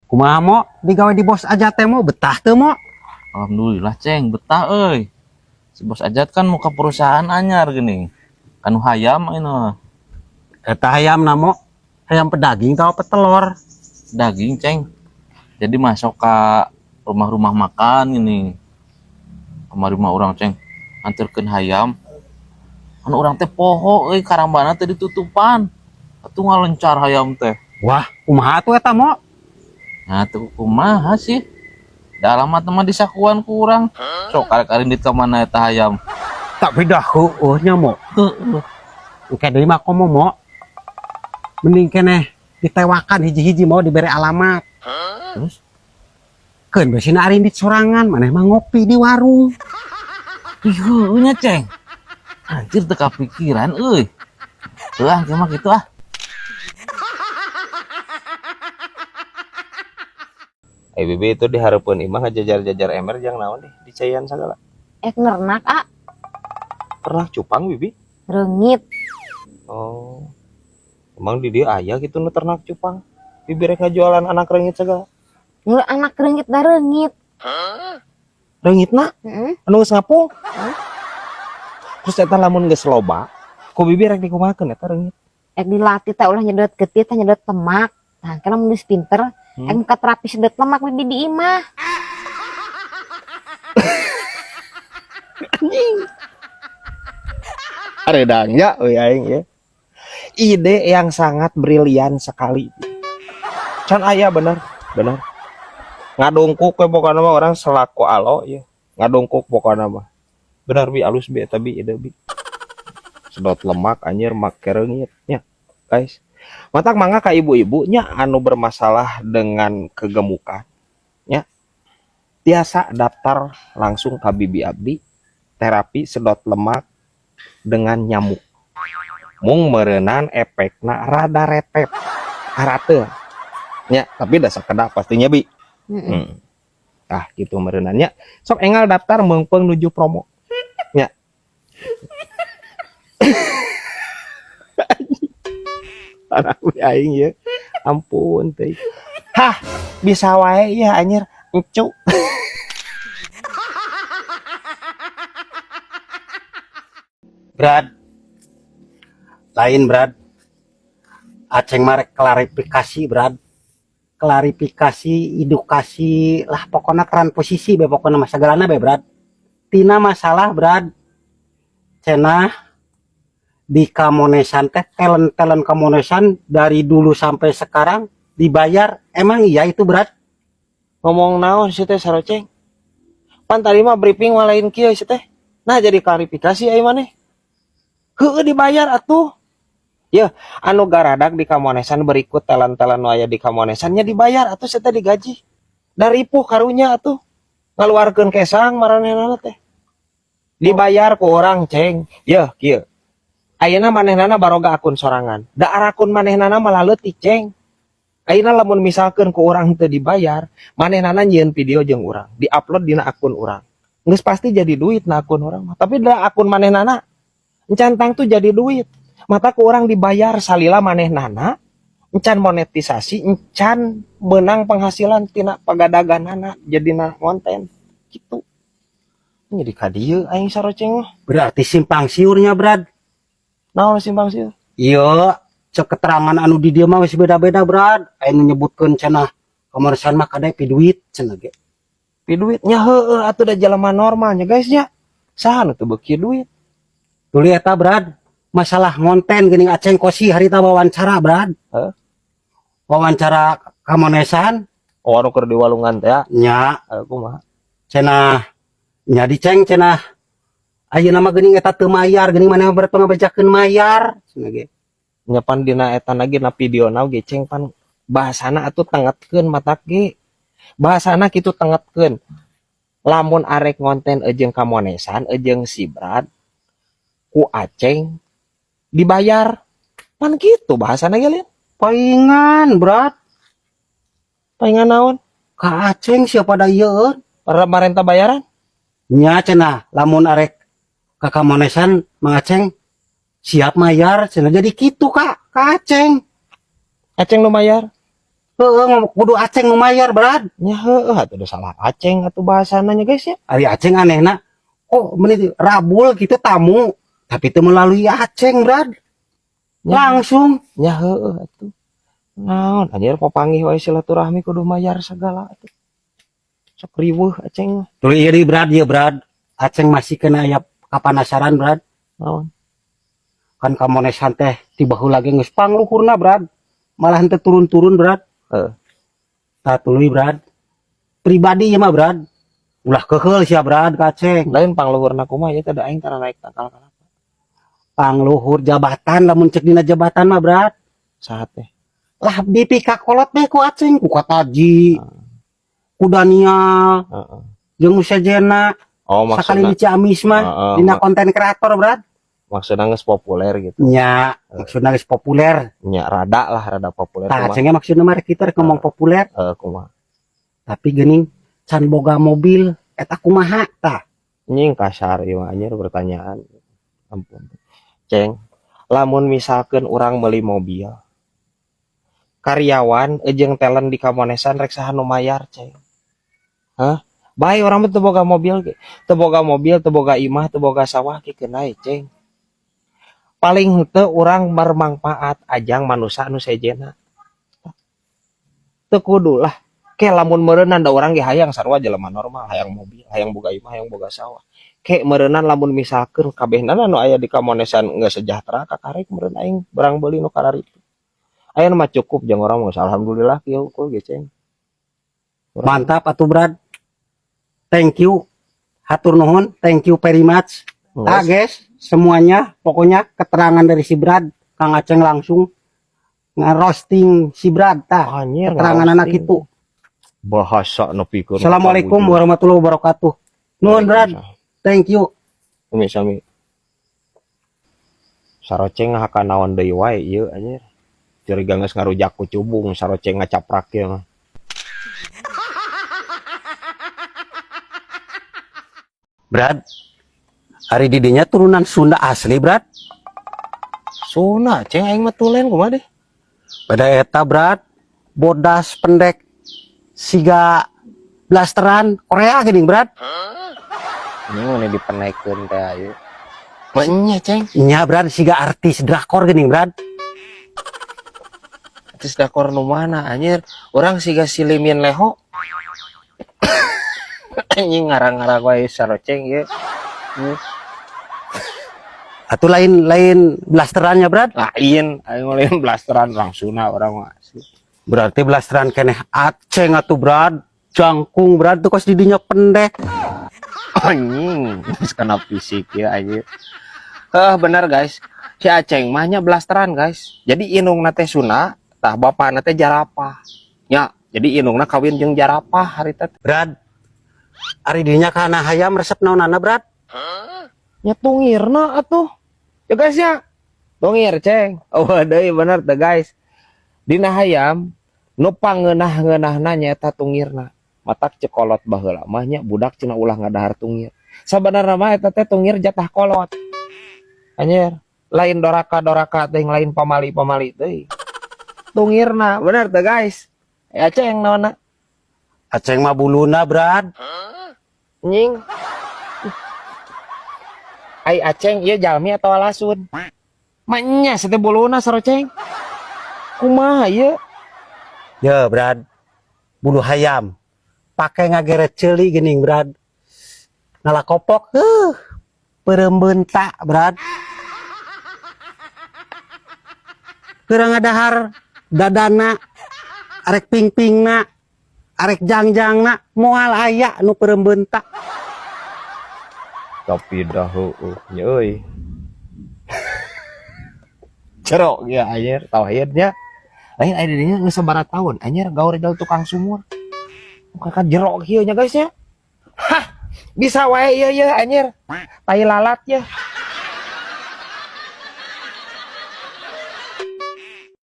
Kumaha, Mo, digawe di Bos Ajat teh, Mo, betah teu, Mo? Alhamdulillah, Ceng, betah euy. Si Bos Ajat kan muka perusahaan anyar gini. Kanu hayam ini. Eta hayam na, Mo, hayam pedaging atau petelor? Daging, Ceng. Jadi masuk ke rumah-rumah makan ini. Kamari mah urang, Ceng, anterkeun hayam. Kan urang teh poho euy, karambana teh ditutupan. Atuh ngalencar hayam teh. Wah, kumaha tuh eta, Mo? Nah, tuh kumaha sih? Da alamat mah disakuan ku urang. Sok karek arindit ka mana eta hayam. Tak beda heueuh nya, Mo. Heueuh. Engke deui mah komo, Mo. Mending keneh ditewakan hiji-hiji, Mo, dibere alamat. Terus? Keun we sina arindit sorangan, maneh mah ngopi di warung. Ih, heueuh nya, Ceng. Anjir, teu kapikiran euy. Heuh ah, mah kitu ah. Eh, Bibi, itu di hareupeun imah ngajajar-jajar ember jang naon deh dicaian sagala? Ek nernak, ah. Pernah cupang, Bibi? Reungit. Oh. Emang di dia aya gitu nu ternak cupang? Bibi rek ngajualan anak reungit segala? Nu anak reungit da reungit. Reungitna? Heeh. Anu geus ngapung? Heeh. Terus eta lamun geus loba, ku Bibi rek dikumahakeun eta reungit? Ek dilatih teh ulah nyedot getih teh, nyedot lemak. Nah, kan lamun geus pinter, ek muka terapi sedot lemak Bibi di imah. Anjing. Aredangnya euy aing ya. Ide yang sangat brilian sekali. Can aya, bener, bener. Ngadungkuk we pokokna mah orang selaku alo ya. Ngadungkuk pokokna mah. Bener, Bi, alus, Bi, eta, Bi, ide Bi. Sedot lemak anjir make reungit nya. Guys. Matak mangga ka ibu-ibu nya anu bermasalah dengan kegemukan nya. Tiasa daftar langsung ka Bibi Abdi, terapi sedot lemak dengan nyamuk. Mung meureunan efekna rada retep. Arate. Nya, tapi da sakedap pastinya, Bi. Heeh. Ah, gitu meureunan nya. Sok enggal daftar meungpeung nuju promo. Nya. Anak aing ya. Ampun teh. Hah, bisa wae ya anjir. Encu. Brad. Lain, Brad. Aceng marek klarifikasi, Brad. Klarifikasi, edukasi lah, pokoknya transposisi be, pokoknya mah segalana be, Brad. Tina masalah, Brad. Cenah di Kamonesan teh talent-talent Kamonesan dari dulu sampai sekarang dibayar. Emang iya itu, Brad? Ngomong naon sih teh, Saroceng? Pan tadi mah briefing mah lain kieu sih teh. Nah, jadi klarifikasi ai maneh. Heueuh, dibayar atuh. Ya, anu garadak di Kamonesan berikut talent-talent nu aya di Kamonesan nya dibayar atuh, saya teh digaji. Da ripuh karunya atuh. Ngaluarkeun kesang maranehna teh. Dibayar ku orang, Ceng. Yeuh, kieu. Ayeuna manehnana baroga akun sorangan. Da akun manehnana malah leutik, Ceng. Ayeuna lamun misalkeun ku urang teu dibayar, manehnana nyieun video jeung urang, diupload dina akun urang. Geus pasti jadi duit na akun urang mah. Tapi da akun manehnana encan tangtu jadi duit. Mata ku urang dibayar salila manehnana encan monetisasi, encan menang penghasilan tina pagadaganana jadina konten gitu. Jadi ka dieu aing, Saroceng mah. Berarti simpang siurnya, Brad. Naon simpang siur? Iya, cek keterangan anu di dieu mah geus beda-beda, Brad. Aya nu nyebutkeun cenah Kamonesan mah kade pi duit cenah ge. Pi duitnya heueuh atuh, da jelema normalnya, guys, nya. Saha nu teu beuki duit? Tuluy eta, Brad, masalah ngonten geuning Aceng Kosi harita wawancara, Brad. Heuh? Wawancara Kamonesan. Oh, anu keur di walungan teh ya. Nya. Heuh, kumaha? Cenah nya diceng cenah ayeuna mah geuning eta teu mayar geuning, maneh berat ngabejakeun mayar cenah ge. Nya pan dina eta lagi na video na ge, Ceng, pan bahasana atuh tengetkeun matak ge. Bahasana kitu tengetkeun. Lamun arek ngonten jeung Kamonesan jeung si Brad ku Aceng dibayar. Pan gitu bahasana ge lin. Paingan, Brad. Paingan naon? Ka Aceng siapa da ieu? Para marenta bayaran? Nya cenah lamun arek ka Kamonesan Mang Aceng siap mayar cenah, jadi kitu ka Aceng. Aceng nu mayar. Heeh, ngomong kudu Aceng nu mayar, Brad. Nya heueuh atuh, udah salah Aceng atuh bahasana nya, guys, ya. Ari Aceng anehna kok menit rabul gitu tamu tapi itu melalui Aceng, Brad. Nya. Langsung. Nya heueuh atuh. Naon anjir, papanggih wae silaturahmi kudu mayar segala atuh. Sok riweuh Aceng mah. Tuluy ieu deui, Brad, ieu, Brad. Aceng masih kena aya kapanasaran, Brad. Naon? Kan kamonesan teh ti baheula ge geus pangluhurna, Brad. Malah henteu turun-turun, Brad. Heeh. Tah, tuluy, Brad. Pribadi ieu mah, Brad. Ulah keheul sia, Brad, ka Aceng. Lain pangluhurna kumaha ieu teh, da aing tara naik tangkal kalapa. Pangluhur jabatan, lamun cek dina jabatan mah, Brad. Saha teh? Lah, dipikakolot be ku Aceng, ku Kataji, ku Daniel, jeung nu sejenna. Oh, Sakali maksudna di Ciamis mah dina konten kreator, Brad. Maksudna geus populer gitu. Nya, maksudna geus populer. Nya rada lah, rada populer. Tah, kumaha? Acengnya maksudna mah rek kita rek ngomong populer, Kumaha? Tapi geuning can boga mobil eta kumaha tah? Nying kasar ieu mah anjir pertanyaan. Ampun. Ceng, lamun misalkan urang meuli mobil, karyawan jeung talent di Kamonesan rek saha nu mayar, Ceng? Hah? Bae urang mah teu boga mobil ge. Teu boga mobil, teu boga imah, teu boga sawah ge keun Ceng. Paling henteu urang bermanfaat ajang manusia anu sejenna. Teu kudu lah. Ke lamun meureunan da urang ge hayang sarua jelema normal, hayang mobil, hayang boga imah, hayang boga sawah. Ke meureunan lamun misalkeun kabehna nu aya di Kamonesan geus sejahtera, kakarek meureun aing barang beuli nu kararitu. Aya mah cukup jeung urang mah, alhamdulillah kieu unggul ge, Ceng. Mantap atuh, Brad. Thank you. Hatur nuhun, thank you very much. Nah, guys, semuanya pokoknya keterangan dari si Brad, Kang Aceng langsung ngerosting si Brad tah. Anjir, Keterangan anak ngerosting. itu. Bahasa nepikeun. Assalamualaikum warahmatullahi wabarakatuh. Nuhun, Brad. Thank you. Sami sami. Saroceng ngahaka naon deui wae ieu anjir. Curiga geus ngarujak ku cubung saroceng ngacaprak ieu mah. Brad, ari didinya turunan Sunda asli, Brad. Sunda, Ceng, aing mah tulen kumaha deh. Pada eta, Brad, bodas pendek siga blasteran Korea gini, Brad. Ini mana dipenaikeun teh ayo. Nya, Ceng. Nya, Brad, siga artis drakor gini, Brad. Artis drakor nu mana anjir? Urang siga silimin leho. Anjing, ngarang-ngarang wae saroceng ieu. Atau lain lain blasterannya, Brad? Lain, aing mah lain blasteran langsungna urang mah asli. Berarti blasteran keneh Aceng atuh, Brad. Jangkung, Brad, tuh kos didinya pendek. Anjing, geus kena fisik ya anjir. Heh, bener guys. Si Aceng mah nya blasteran, guys. Jadi indungna teh Sunda, tah bapakna teh jarapah. Nya, jadi indungna kawin jeung jarapah harita teh. Brad, ari dinya kana hayam resep naonana, Brad? Nya tungirna atuh. Ya guys ya. Tungir, Ceng. Oh, deui bener teh, guys. Dina hayam nu pangeunah-ngeunahna nyaeta tungirna. Matak ceuk kolot baheula mah nya budak cenah ulah ngadahar tungir. Sabenerna mah eta teh tungir jatah kolot. Anjir, lain doraka-doraka teh, lain pamali-pamali teh. Tungirna, bener teh, guys. Ya Ceng naonna? Aceng mah buluna, Brad. Nying. Ai Aceng ieu jalmi atau lasun? Maknya sete buluna saroceng. Kumaha ieu? Ya, Brad. Bulu hayam. Pakai ngageret ceuli geuning, Brad. Ngalakopok, heuh. Peureum beunta, Brad. Keur ngadahar dadana, arek pingpingna, arek jangjangna, moal aya nu peureum beunta. Tapi dah heueuh nya euy. Cerok ya anjir, tauhidnya. Lain aya dinya geus sabaraha tahun anjir gaur jauh tukang sumur. Kakak jerok kieu nya, guys, ya. Hah, bisa wae ieu ya anjir. Tai lalat ya.